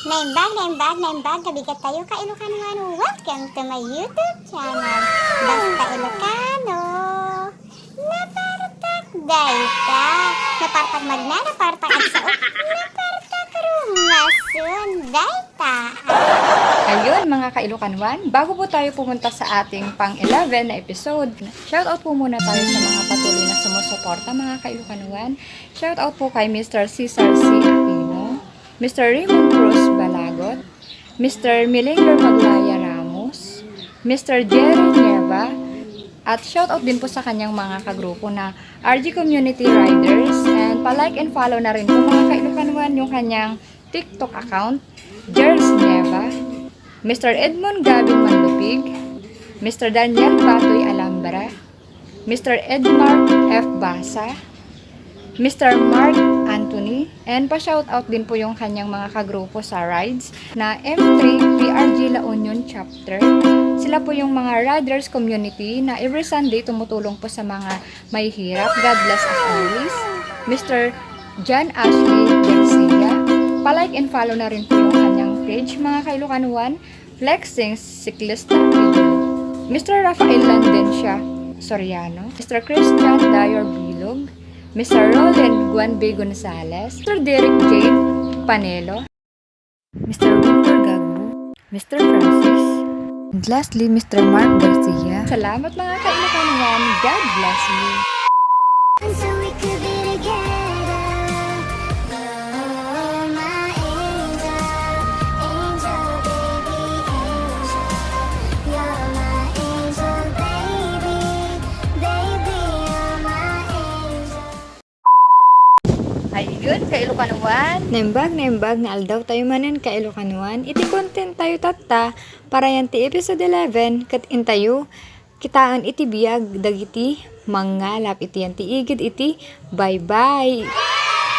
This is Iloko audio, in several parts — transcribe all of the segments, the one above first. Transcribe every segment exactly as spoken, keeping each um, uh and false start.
Naimbag, naimbag, naimbag nga bigat tayo ka Ilocanoan. Welcome to my YouTube channel, Basta Ilocano. Napartak dayta. Napartak magna, napartak agsaok, napartak rumason dayta. Ayun, mga ka-Ilocanoan, bago po tayo pumunta sa ating pang eleven na episode, shoutout po muna tayo sa mga patuloy na sumusuporta, mga ka-Ilocanoan. Shoutout po kay Mister Cesar C. Aquino, Mister Raymond Cruz Balagot, Mister Milinger Maglaya Ramos, Mister Jerry Nieva, at shoutout din po sa kanyang mga kagrupo na R G Community Riders, and pa-like and follow na rin po, mga ka-Ilocanoan, yung kanyang TikTok account, Jerz Nieva, Mister Edmond Gavin Manlupig, Mister Daniel Batoy Alambra, Mister Edmar F. Basa, Mister Mark Anthony, and pa-shoutout din po yung kanyang mga kagrupo sa Rides na M three P R G La Union Chapter. Sila po yung mga riders community na every Sunday tumutulong po sa mga mahihirap. God bless us always. Mister John Ashley Garcia, pa-like and follow na rin po yung kanyang page, mga ka-Ilocanoan. Flexing Siklista Video. Mister Rafael Landencia Soriano, Mister Christian Dior Bilog, Mister Roland Guan B. Gonzalez, Mister Derek Jade Panelo, Mister Winter Gagbo, Mister Francis, and lastly, Mister Mark Garcia. Salamat, mga ka-Ilocanoan. God bless you. And so we could be together. You're my angel, angel, baby, angel. You're my angel, baby, baby, you're my angel. Ayun, ka-Ilocanoan. Naimbag, naimbag nga aldaw tayo manen, ka-Ilocanoan. Iti content tayo tatta, para yan ti episode eleven, ket intayo kitaen iti biag dagiti mangngalap iti yan ti igid iti baybay.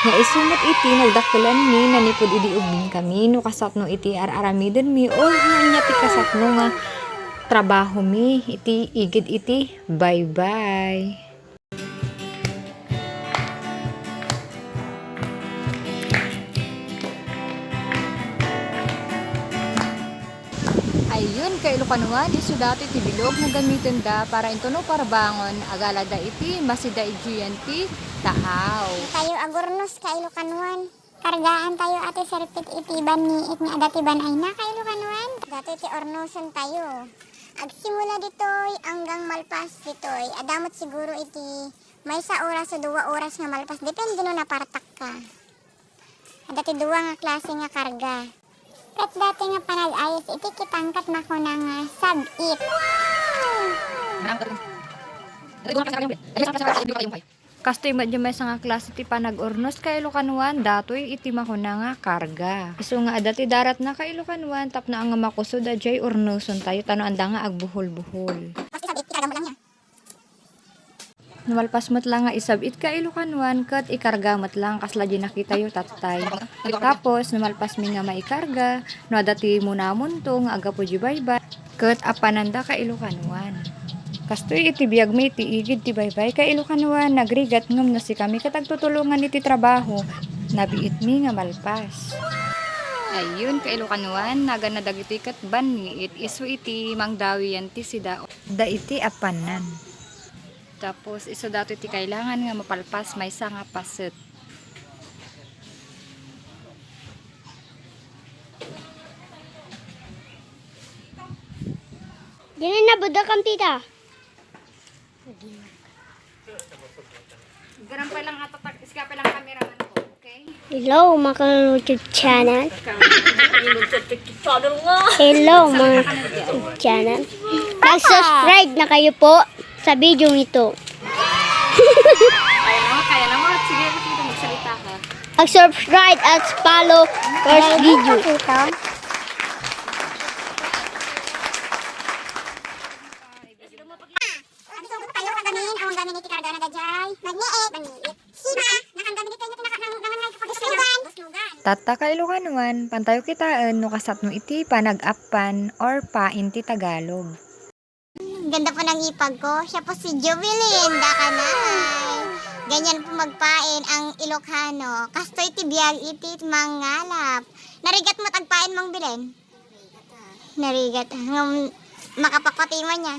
Nga isu met iti nagdakkelanmi nanipud idi ubing kami no kasatno iti ar-aramidenmi o no ania ti kasatno nga trabahomi iti igid iti baybay. Ayun, ka-Ilocanoan, isu datoy ti bilog nga gamitenda para intono parbangon, agalada iti masida idian ti taaw. Tayo agurnos, ka-Ilocanoan. Kargaan tayo a ti sirpit iti banniit nga adda ti ban-ayna, ka-Ilocanoan. Datoy ti urnosen tayo. Agsimula ditoy, anggang malpas ditoy. Adda met siguro iti maysa oras o dua oras nga malpas. Depende no napartak ka. Adda ti dua nga klase nga karga. Ket datoy nga panag-ayos iti kitang ket makuna nga sab-it. Kastoy met diay maysa nga klase ti panag-urnos, ka-Ilocanoan, datoy iti makuna nga karga. Isu nga adda ti daratna, ka-Ilocanoan, tapno ania makusod a diay urnosen tayo, ta no anda nga agbuhol-buhol. Basta isab-it, ikarga mo lang niya. No malpas met la nga isab-it, ka-Ilocanoan, ket ikarga met la kasla diay nakitayo tattay. Tapos, no malpasmi nga maikarga, no adda ti munamunto nga aggapu diay baybay, ket appananda, ka-Ilocanoan. Kastoy iti biagmi iti igid ti baybay, ka-Ilocanoan, nagrigat ngem no sikami ket agtutulongan iti trabaho, nabiitmi nga malpas. Ayun, ka-Ilocanoan, naganna dagitoy ket banniit, isu iti mangdawian ti sida. Da iti appanan. Tapos, isu datoy ti kailangan nga mapalpas, maysa nga paset. Dina nabudakam, tita. Garampay lang nga tatak, iskapay lang cameraman ko, okay? Hello, mga YouTube channel. Hello, mga YouTube channel. Mag-subscribe na kayo po sa video nito. Kaya na, kaya na mo. Sige, sige, magsalita ka. Mag-subscribe at follow first video. Ang sugot tayo, ang gamin, ang gamin iti karga na daydiay. Magniit. Magniit. Sima, nakanggamin iti naka-, nang-, nang-, nang-, buslugan. Buslugan. Tatta, ka-Ilocanoan, pantayo kitaen no kasatno iti panag-appan or pain ti Tagalog. Ganda po ng ipag ko. Siya po si Jubilin Dakanay. Ganyan po magpain ang Ilocano. Kastoy ti biag iti mangalap. Narigat met agpain, Mang Belen? Narigat. Ngem, makapakwati man niya.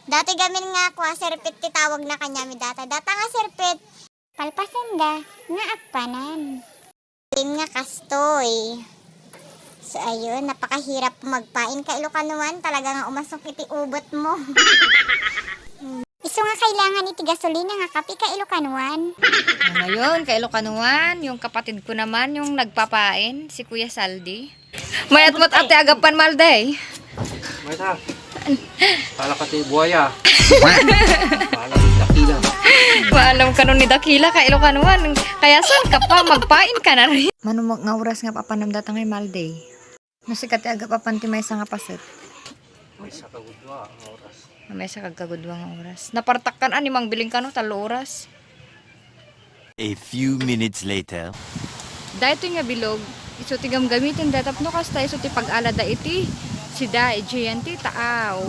Dati gamin nga kua, sirpit ti tawag na kanya mi data. Data nga sirpit. Palpasen da nga agpanan. Din nga kastoy. So, ayun, napakahirap magpain ka Ilocanoan. Talaga nga umasok iti ubot mo. Isu nga kailangan iti gasolina nga kape ka Ilocanoan. Ngayon, ka Ilocanoan, yung kapatid ko naman, yung nagpapain, si Kuya Saldi. Mayat met ati agapan, Malday. Maysa. Pala ka ti buaya. Pala ti dakila. Maalam ka nun ni dakila ka Ilocanoan. Kaya saan ka pa? Magpain ka na rin. Mano mo nga oras nga papanam data ngay, Malday? No sika ti agapapan ti maysa nga paset. Maysa kagudua nga oras. Maysa kagudua nga oras. Napartakkan ani mangbiling kano, tallo oras. A few minutes later. Daytoy nga bilog, isu ti gamgamiten da tapno kasta isu ti pag-alada iti sida, idiay ti taaw.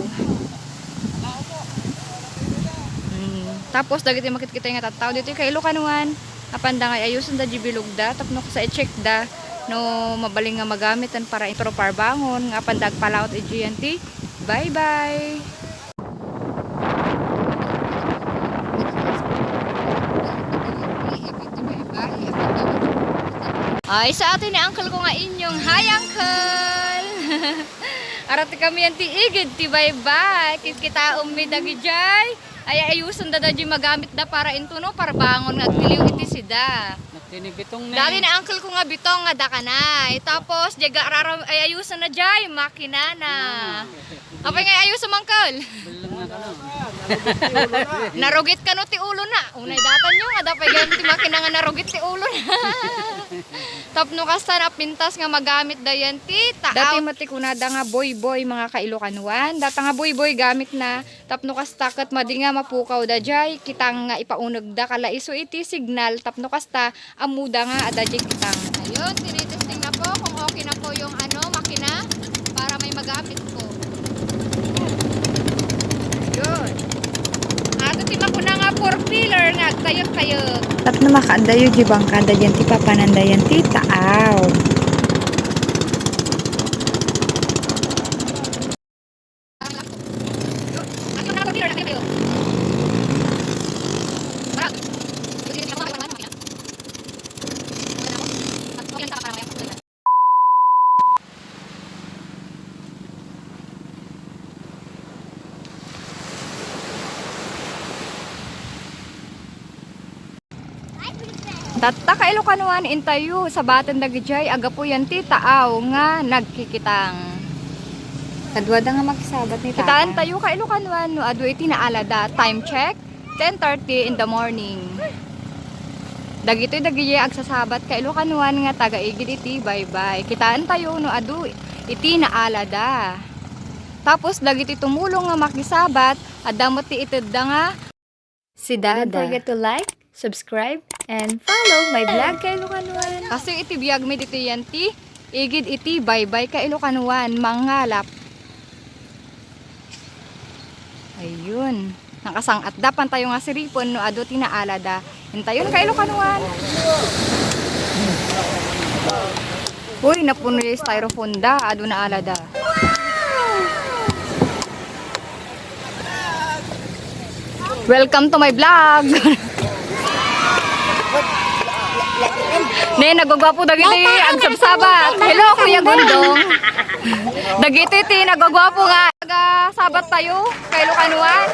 Mm. Tapos, dagiti makitkita nga tattao ditoy ka Ilocanoan, apanda nga ayusen da di bilog da, tapno kasta i-check da no mabalin nga magamit ken para iti parbangon, nga apanda agpalaut idiay ti baybay. Ay, sa atin ni uncle ko nga inyong, hi, uncle! Arat kami yan ti igid ti baybay. Kitkitaem mi dagijay. Ay, ayusen da dagijay magamit da para intuno, parbangon nga agtiliw iti sida. Nagtinibitong ni. Dati ni uncle ko nga bitong nga dakanay. Tapos, diay ga-, rara-, ay, ayusen na jay, makinana. Apay nga ayusen, uncle? Narugit kano ti ulo na. Unay datan nyo, nga dapay ganyan ti makina nga narugit ti ulo na. Tapno kasta napintas nga magamit dayan ti taaw. Dati met ti kunada nga boy-boy, mga ka-Ilocanoan. Data nga boy-boy gamit na. Tapno kasta ket madi nga mapukaw da jay, kitang nga ipauneg da kala isu iti signal. Tapno kasta, ammo da nga adda jay kitang. Ayun, tinitesting na po kung okay na po yung ano, makina para may magamit po. Yun. Ato ti makuna nga four-wheeler nga agkayek-kayek. Tapno makaaddayo jay bangkada jay ti papananda jay ti taaw. Tatta ka Ilocanoan, intayo, sabaten dagijay aggapuyan ti taaw nga nagkikitang. Kaduada nga makisabat ni Tata. Kitaentayo ka Ilocanoan no adu iti naalada. Time check, ten thirty in the morning. Dagitoy dagijay agsasabat ka Ilocanoan nga taga-igid iti baybay. Kitaentayo no adu iti naalada. Tapos dagitoy tumulong nga makisabat, adda met ti itedda nga Sidada. Don't forget to like, subscribe, and follow my vlog ka Ilocanoan. Kastoy iti biag mi ditoy yan ti igid iti baybay ka Ilocanoan, mangalap. Ayun. Nakasang-at da pantayo nga siripen no adu ti naalada. Intayon ka Ilocanoan. Uy, napuno yung styrofoam da, adu naalada. Welcome to my vlog. Ne, nagagwapo dagiti agsabsabat. Hello, Kuya Gundong. Dagiti ti nagagwapo nga. Nagasabat tayo kay Ilocanoan.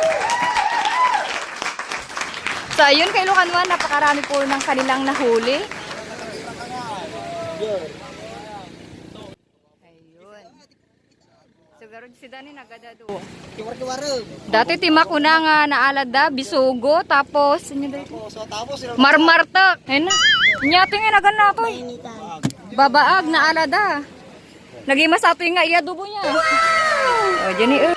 So, ayun, kay Ilocanoan, napakarami po ng kanilang nahuli. Ayun. So, garud si Dani nagadado. Dati ti makuna nga naalada, bisugo, tapos, ano dito? Marmartek. Ayun na. Nyati nga nagan na to eh. Babaag, naalada. Naging masatoy nga iya dubo niya. O, Jenny, eh.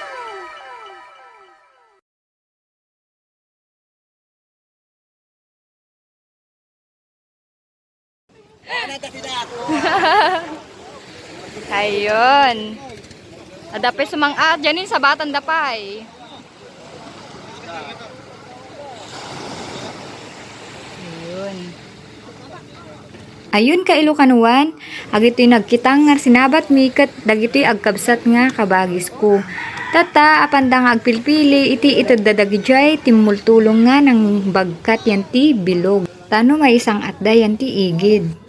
Ayun. Adda pay sumang-at. Diyan yung sabatan da pay. Ayun. Ayun ka Ilocanoan, agitoy nagkitang nga sinabatmi ket dagitoy agkabsat nga kabagisko. Tatta, apanda nga agpilpili iti itedda dagidiay timmultulong nga nangbagkat yan ti bilog. Tano maisang-atda yan ti igid.